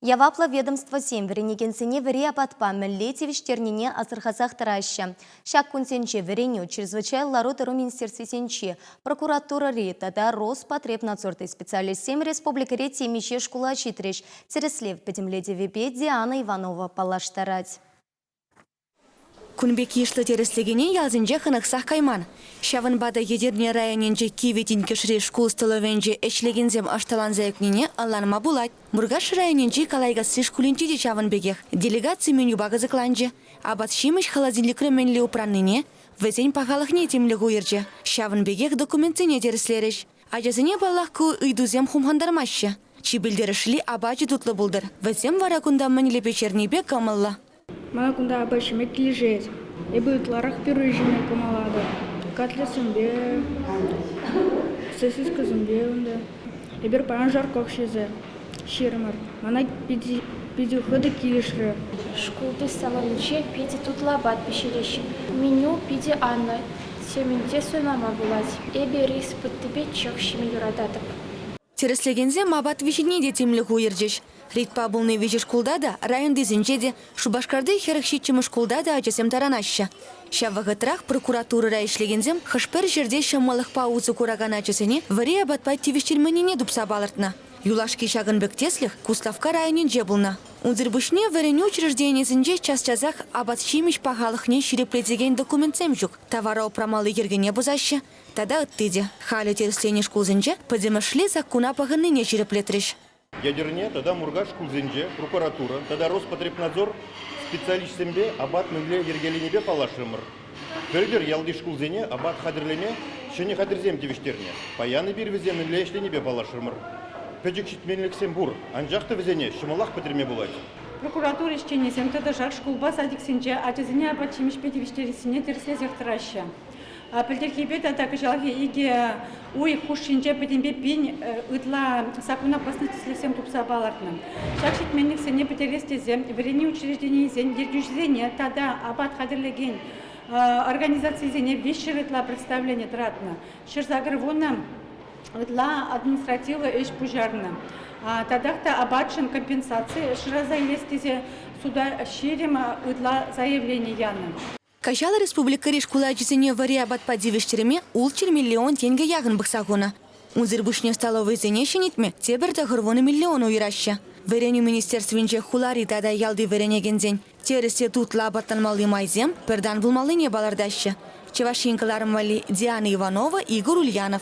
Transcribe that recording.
Яваплӑ ведомствӑсем вӗренекенсене вӗри апатпа мӗнле тивӗҫтернине асӑрхасах тӑраҫҫӗ. Ҫак кунсенче вӗренӳ, чрезвычайлӑ лару-тӑру министерствисенчи, прокуратурӑри тата Роспотребнадзорти специалистсем республикӑри темиҫе шкула ҫитрӗҫ. Тӗрӗслев пӗтӗмлетӗвӗпе Диана Иванова паллаштарать. Кун пек йышлӑ тӗрӗслекене ялсенче хӑнӑхсах кайман. Ҫавӑнпа та Етӗрне районӗнчи Кивӗ Тинкешри шкул столовӑйӗнче ӗҫлекенсем ӑшталанса ӳкнине ӑнланма пулать. Муркаш районӗнчи Калайкасси шкулӗнче те ҫавӑн пекех. Делегаци менюпа кӑсӑкланчӗ. Апат-ҫимӗҫ холодильникре мӗнле упраннине, вӗсен пахалӑхне тимлӗх уйӑрчӗ. Ҫавӑн пекех документсене тӗрӗслерӗҫ. Ачасене, паллах, ку ыйтусем хумхантармаҫҫӗ. Чи пӗлтерӗшли апачӗ тутлӑ пултӑр. Вӗсем вара кунта мӗнле пӗҫернипе кӑмӑллӑ. Мана кунта апат ҫиме килӗшет. Эпӗ ытларах пюре ҫиме кӑмӑллатӑп. Котлетсемпе, сосискӑсемпе унта. Эпир паян жарков ҫисе ҫирӗмӗр. Мана питӗ хытӑ килӗшрӗ. Шкулти столовӑйӗнче питӗ тутлӑ апат пӗҫереҫҫӗ. Меню питӗ анлӑ, темӗн те суйлама пулать. Эпӗ рис пӑттипе чӑх ҫиме юрататӑп. Тӗрӗслекенсем апат виҫине те тимлӗх уйӑрчӗҫ. Рейдпа пулни виҫӗ шкулта та, районтисенче те, Шупашкарти 47-мӗш шкулта та ачасем таранаҫҫӗ. Ҫав вӑхӑтрах прокуратурӑра ӗҫлекенсем хӑш-пӗр ҫӗрте ҫӑмӑллӑхпа усӑ куракан ачасене вӗри апатпа тивӗҫтерменнине тупса палӑртнӑ. Юлашки ҫакӑн пек тӗслӗх Куславкка районӗнче пулнӑ. Унсӑр пуҫне вӗренӳ учрежденийӗсенче час-часах апат-ҫимӗҫ пахалӑхне ҫирӗплетекен документсем ҫук, тавара упрамалли йӗркене пӑсаҫҫӗ тата ытти те. Халӗ тӗрӗсленӗ шкулсенче пӗтӗмӗшле саккуна пӑхӑннине ҫирӗплетрӗҫ. Етӗрне тата Муркаш шкулсенче прокуратура тата Роспотребнадзор специалисчӗсемпе апат мӗнле йӗркеленипе паллашрӑмӑр. Пӗлтӗр ялти шкулсене апат хатӗрлеме ҫӗнӗ хатӗрсем тивӗҫтернӗ. Паян эпир вӗсем мӗнле ӗҫленипе паллашрӑмӑр. Пӗчӗк ҫитменлӗхсем пур, анчах та вӗсене ҫӑмӑлах пӗтерме пулать. Прокуратура ӗҫченӗсем тӑтӑшах шкулпа садиксенче ачасене апат-ҫимӗҫпе тивӗҫтерессине тӗрӗслесех тӑраҫҫӗ. Пӗлтӗрхипе тата кӑҫалхи икӗ уйӑх хушшинче пӗтӗмпе пин ытла саккуна пӑснӑ тӗслӗхсем тупса палӑртнӑ. Ҫак ҫитменлӗхсене пӗтерес тесе вӗренӳ учрежденийӗсен ертӳҫисене тата апат хатӗрлекен организацисене 300 ытла представлени тӑратнӑ, 180 ытла административлӑ ӗҫ пуҫарнӑ. Татах та апатшӑн компенсаци шыраса илес тесе суда 20 ытла заявлени янӑ. Кӑҫал республикӑри шкул ачисене вӗри апатпа тивӗҫтерме 600 миллион тенкӗ яхӑн пӑхса хунӑ. Унсӑр пуҫне столовӑйсене ҫӗнетме тепӗр 90 миллион уйӑраҫҫӗ. Вӗренӳ министерствинче хулари тата ялти вӗренекенсен тӗрӗс те тутлӑ апатланмалли майсем пӗр тан пулмаллине палӑртаҫҫӗ. Чӑваш Ен кӑларӑм валли Диана Иванова, Игорь Ульянов.